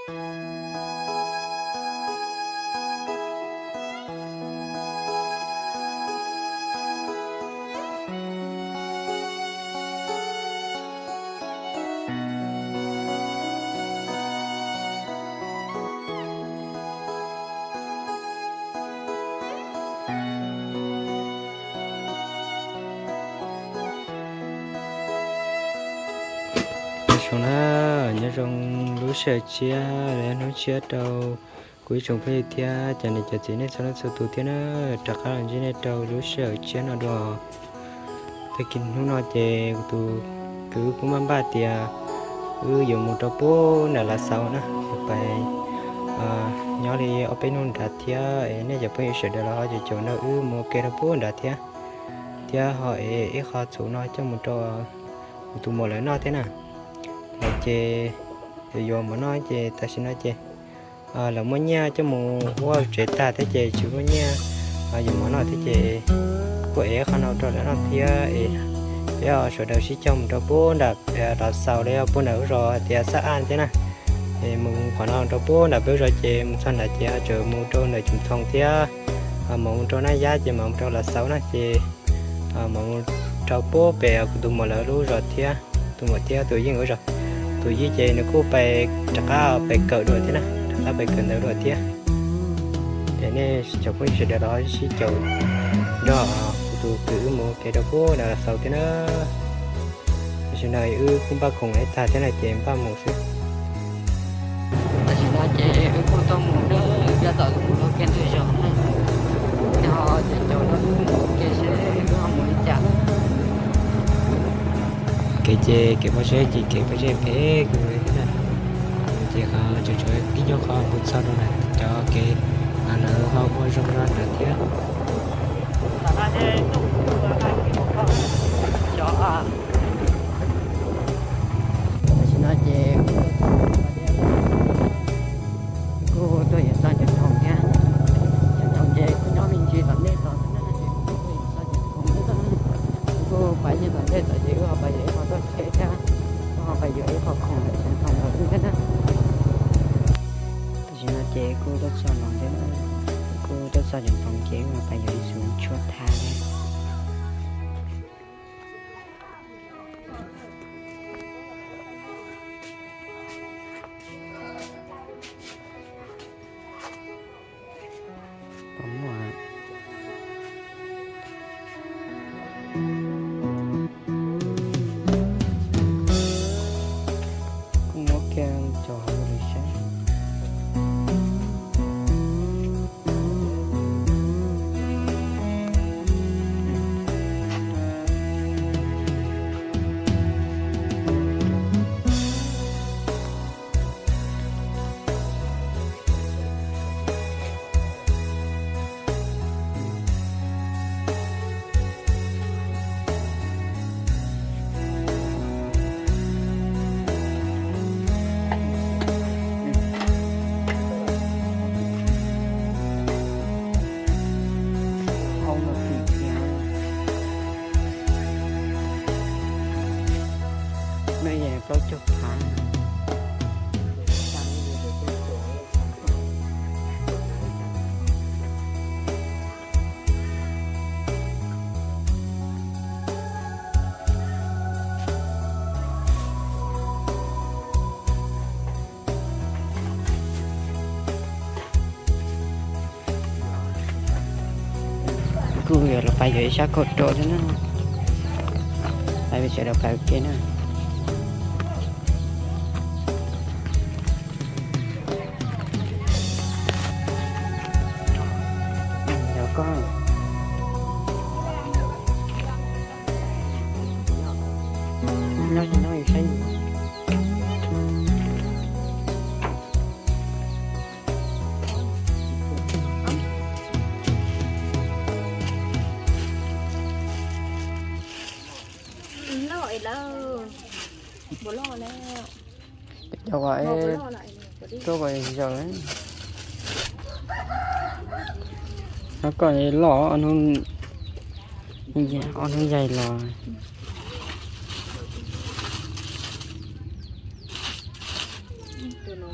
Nyob zoo na, nyob zoo lub sij hawm tshiab, hnub tshiab rau kuv ib tsoom phooj ywg thiab cov niam cov txiv nej txhua leej txhua tus thiab na. Rov qab los ntsib nej rau lub sij hawm tshiab no dua. Tag kis hnub no ces kuv tus kwv kuj npaj npaj tias wb yuav mus rau puag nram Lav Xaus na, pais nyob li ob peb hnub nrad thiab es nej cov phooj ywg sawv daws los ho caum caum nrog wb mus ua ke rau puag nrad thiab, thiab ho ev ib qho txhuv no coj mus rau kuv tus muam lawv noj thiab na. Lawv ces yuav yuav mov noj ces tam sim no ces lawv muab nyiaj coj mus ua tsev tag thiab ces tsis muaj nyiaj yuav mov noj thiab ces kuj ev qhov no rau lawv noj thiab es peb sawv daws sib cog mus rau puag nram Lav Xaus los yog puag nram lub zos hais tias Xab Aj thiab na. Es mus qhov no rau puag nram peb lub zos ces mus txog nrad ces tseem mus rau ntawm Coom Thoo thiab, mam mus rau Naj Yab ces mam mus rau Lav Xaus na ces mam mus rau puag pem kuv tus muam lawv lub zos thiab, tus muam thiab tus yeej lub zos. Tus yeej ces nws kuj pais rov qab pais kawm dua thiab na, rov qab pais kawm ntawv dua thiab. Es nej cov phooj ywg sawv daws los sib caum nrog kuv tus kwv wb mus ua ke rau puag nram Lav Xaus thiab na. Tam sim no wb kuj npaj khoom ib tag thiab na ces npaj mus xwb. Tam sim no ces wb kuj tuaj mus na, wb tab tom mus ua ke ntug zos na. Nws ho caum caum nrog wb mus ua ke seb wb ho mus li cas na. Kev ces kev pob zeb ces kev pob zeb phem kawg li thiab na. Ces qhov tseem tshuav ib nyuag qhov puas txog rau na, cov kev lawv ho ua zoo rau nrad thiab. Tam sim no ces kuj tuaj txog Coom Thoo thiab, Coom Thoo ces kuj nyob me ntsis tom ntej tod, kuj pais ntej tom ntej tod ces wb ho pais yuav ib qho txoj tsheb thiab, wb ho pais yuav ib qho khoom ntawm Coom Thoo ntawd thiab na. Tam sim no ces kuj tuaj txog no thiab, kuj tuaj txog Coom Thoo ces wb ho pais yuav ib xus tshuab thab thiab. Kuj muab kiag cov hauv lwm sab. Nej yeej plaub caug phav. Kuj yuav los pais yuav ib sab kaum rau thiab na. Pais sawv daws pais ua ke na. Yog koj nyob nyob saib. Loj lawm, npaum loj lawm. Cov uas tuaj uas zaws, no koj loj, ob hnub yaig los. Tus Ê,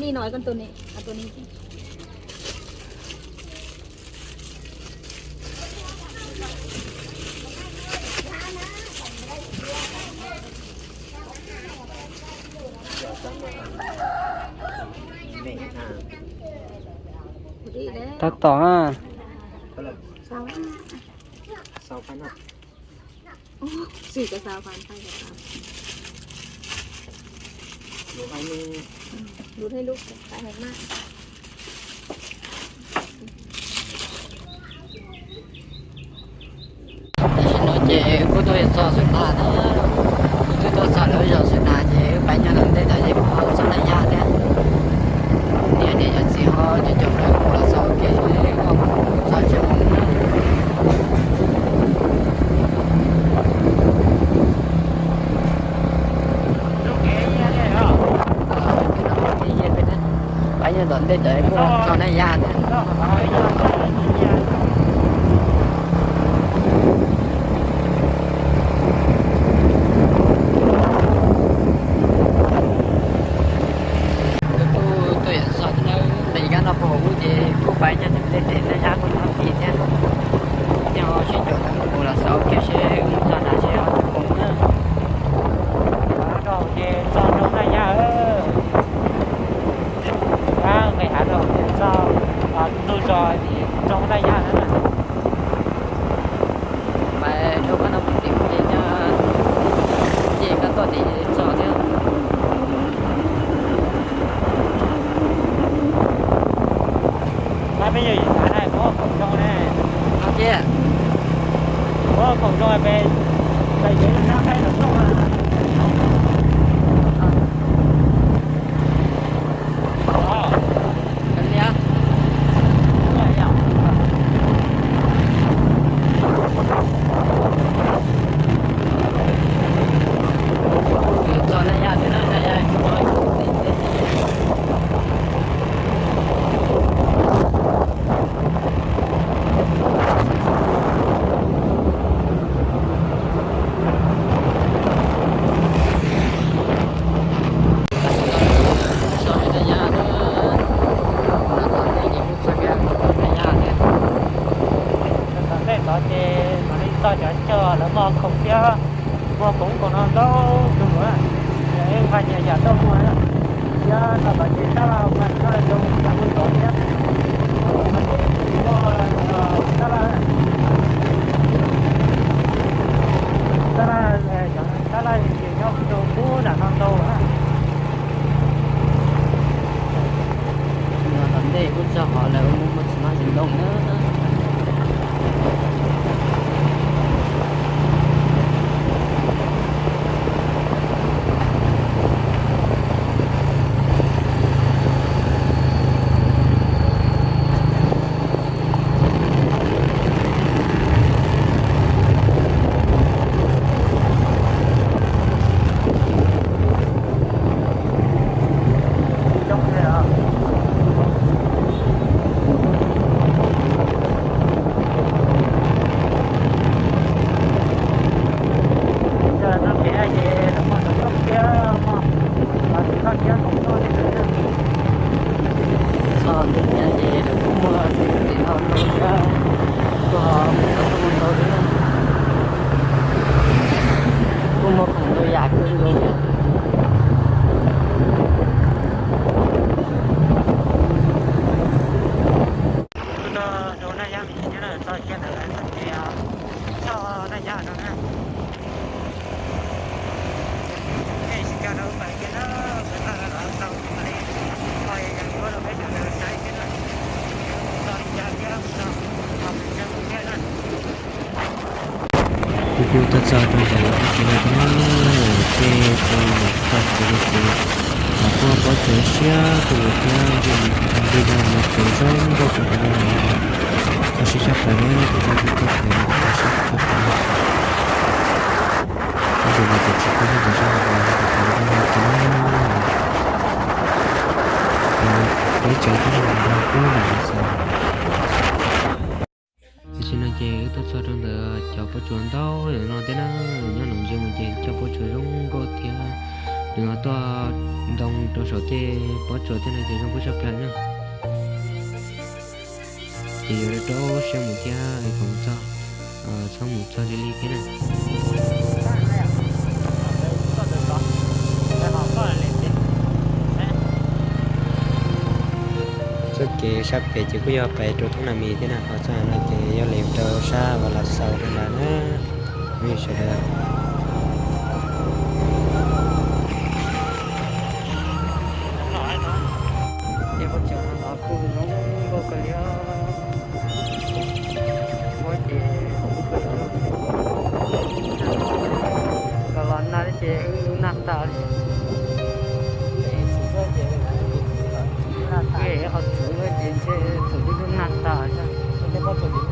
ê, nói con tuần này, à, tuần này chứ. Tab tom. Ui, có sáu khoản vay cả tám. Đủ hai mươi. Ừ, đủ hai lũ, tại Hà Nội. Tam sim no ces kuj tuaj txog Xeev Las na, kuj tuaj txog lawv zos Xeev Las ces wb pais nyob tom ntej tod ces kuj ho txog Naj Yaj thiab. Niam niam cov txiv ho cov caum lawv mus los xaus kev txog tsev mus na. Pais nyob tom ntej tod kuj txog Naj Yaj thiab. Kuj tuaj yam txog thiab nawb, ntev kab no puag hauv ub ces kuj pais nyob tom ntej tod Naj Yaj kuj nyob tid thiab. Nyob sib caum lawv mus los xaus kev seb mus txog nram seb ho txog mus na. Ces txog nroog Naj Yaj. Nqis hav rau ces txog ntug zos ces nroog Naj Yaj na. Mas rau kab no mus tim ces nyob, ces kab toj tim txog thiab. Mas peb yog yim xav na, muab khoom zoo ne. Muab khoom zoo peb, peb yuav nab qaib los rooj na. Tom ntej tod ces mam li txog cov chaw lawv muag khoom thiab, muag khoom koom no ntau tus na, yog ib qho nyias yam tuaj muag na. Thiab tom tod ces tab laj mas nyob zoo tod thiab. Tab laj, tab laj, tab laj ces nyob rau npum nram no ntau na. Tom ntej kuj txog qhov lawv muag txiv hmab txiv ntoo na. Txog ntawm no ces lawv kuj muag txiv hmab txiv ntoo thiab, kuj ho muag tau ntau thiab, kuj muag khoom ntau yam kawg nkaus thiab. Kuv no rau Naj Yaj nyob no txog kiag ntawm lawv txoj kev txog Naj Yaj no na. Tej tsis cog rau pais kiag na, peb txog no los tau li, ho yog yuav rau peb sawv daws saib thiab na. Txog li cas thiab no, ho peb saib thiab na. Kuv kuj tau txog rau ntawm lawv tsev lawm thiab, ces tau los txog tsev lawm ces kuj pab txhawb siab rau lawv thiab, ntshe lawv kuj zoo nkauj kawg nkaus li. Txog sib sab plaws na, kuv txog sib sab plaws, txog sib sab plaws. Ib zaug no ces tsis pub nej nrog zaj no los, kuv tau los txog no. teb chaws thiab nrog pub nram Lav Xaus. Tam sim no ces wb tuaj txog rau ntawm cov pob tsuas ntau no thiab na, nyob nov ntsia mus ces cov pob tsuas zoo nkauj thiab, nws ho tuaj ntoo rau saum tej pob tsuas thiab no ces zoo nkauj tshaj plaws na. Ces yuav rau siab mus thiab kom txog, txhob mus txog li li thiab na. Txoj kev sab pem ces kuj yog pem rau thoob nas mis thiab na, ho txoj no ces yog li rau sab Lav Xaus rau ntawd na. Sawv daws, ces pob tsuas no kuj zoo nkauj kawg li. Muab ces los los nag ces wb nag tas li. Qhov txwv ces ntshe txwv twb nag tas. Tuaj ib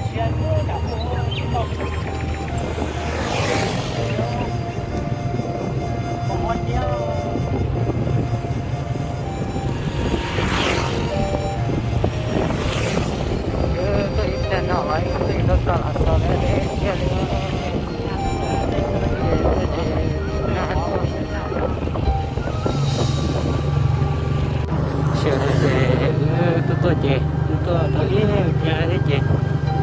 pliag no los tuaj tsis tau txog Lav Xaus li, deb tiag li. Sawv daws ces wb tuaj tuaj ces wb tuaj tau ib pliag thiab ces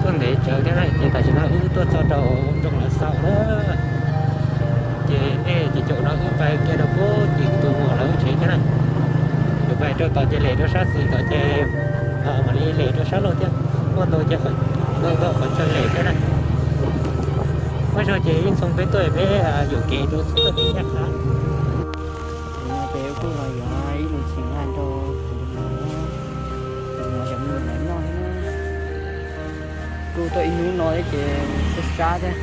tuaj ntev tsawv thiab na, ces tam sim no wb tuaj txog rau nroog Lav Xaus na. Ces nej ces caum no wb pais kiag rau pem ces tus muag lawv tsev thiab na. Yuav pais rau tod ces lem rau sab xis tod ces mam li lem rau sab laug thiab. Muaj ntau ces ntau ntau qhov chaw lem thiab na. Muaj zog ces ib ntxoov peb tuaj peb yuam kev rau txoj kev ncaj qha. Ces kuj los yuav ib lub tsis nqa rau tus muag, tus muag cov me nyuam lawv noj thiab na. Kuj tuaj ib hnub no thiab ces sab sab thiab.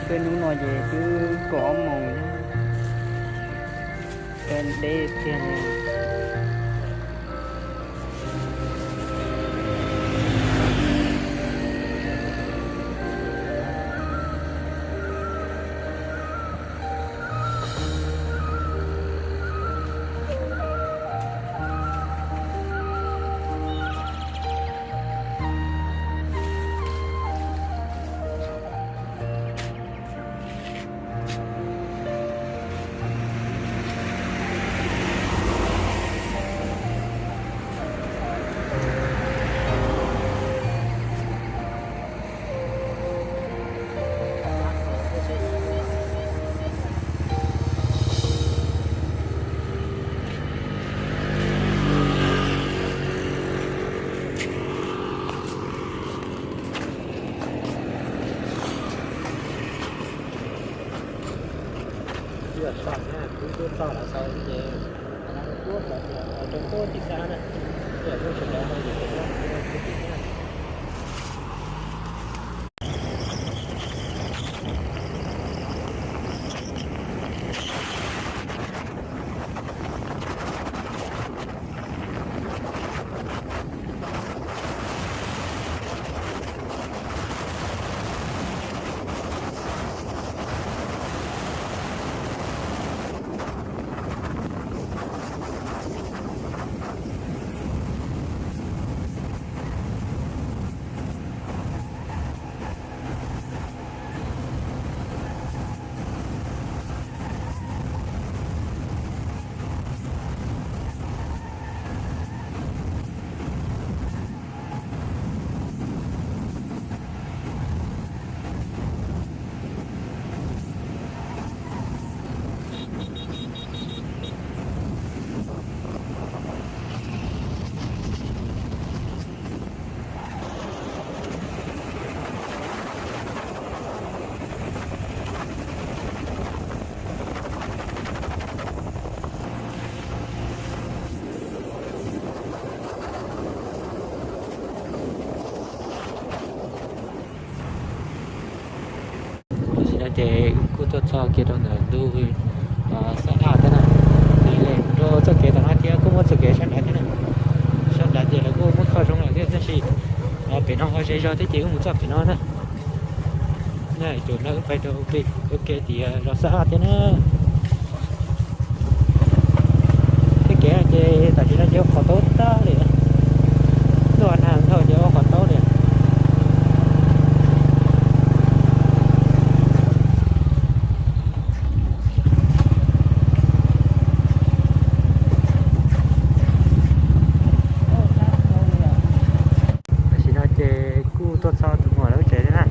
Tuaj ib hnub no ces twb kaum ob moos thiab, deb tiag li. Kuv tuaj txog Lav Xaus ces kuv tuaj tsis xa na, zoo sawv daws no ces kuv tuaj tsis xa na. Tam sim no ces kuj tuaj txog kiag rau ntawm ntug Xab Laj thiab na. Ces lem rau txoj kev tom no thiab kuj muaj txoj kev sab nrad thiab na. Sab nrad ces lawv kuj muab kho zoo lawm thiab tab sis Pem no ho ze zog thiab ces wb mus txog pem no na. Tus no wb pais rau pem ua ke tim zos Xab Aj thiab na. Tej kev no ces tam sim no ces ua qhov taub tag li, ntuj nag dhau ces ua qhov taub li. Tam sim no ces kuj tuaj txog tus muam lawv tsev thiab na.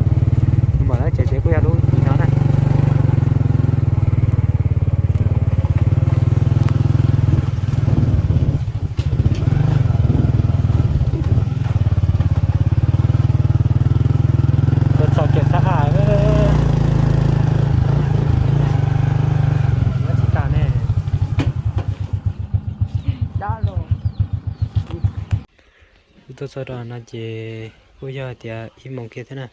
Tus muam lawv tsev ces kuj yog lub tim no na. Tuaj txog kiag Xab Aj, tsis tas ne. Wb tuaj txog rau no ces kuj yog tias ib moos kiag thiab na.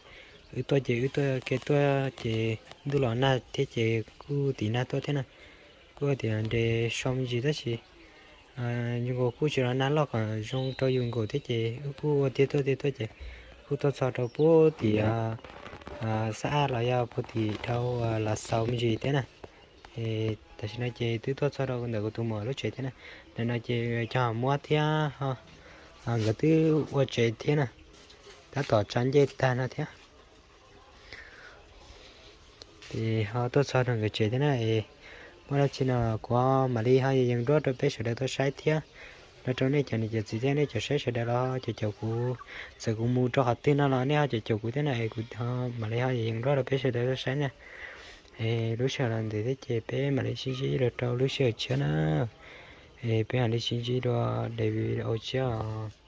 Wb tuaj ces wb tuaj kev tuaj ces ntuj los nag thiab ces kuj tim nag tuaj thiab na. Kuj tias nres so me ntsis tab sis zoo nkaus kuj tsis los nag loj kom zoo rau yus nkaus thiab ces wb kuj ua tiag tuaj tiag tuaj ces kuj tuaj txog rau puag tim Xab Aj los yog puag tim dhau Lav Xaus me ntsis thiab na. Tam sim no ces twb tuaj txog rau ntawm kuv tus muam lub tsev thiab na. Ntawm no ces cov muab thiab nkawd twb ua tsev thiab na, tab tom tsa ncej tag no thiab. Ces ho tuaj txog rau nkawd tsev thiab na es muaj dab tsi no kuv mam li ho yees duab rau peb sawv daws tau saib thiab. Los rau nej cov niam cov txiv thiab nej cov saib sawv daws los caum caum kuv, txawm kuv mus rau qhov twg no los nej ho caum caum kuv thiab na es kuv mam li ho yees duab rau peb sawv daws tau saib na. Es lub sij hawm los ntev thiab ces peb mam li sib ntsib dua rau lub sij hawm tshiab na. Es peb mam li sib ntsib dua daim video tshiab os.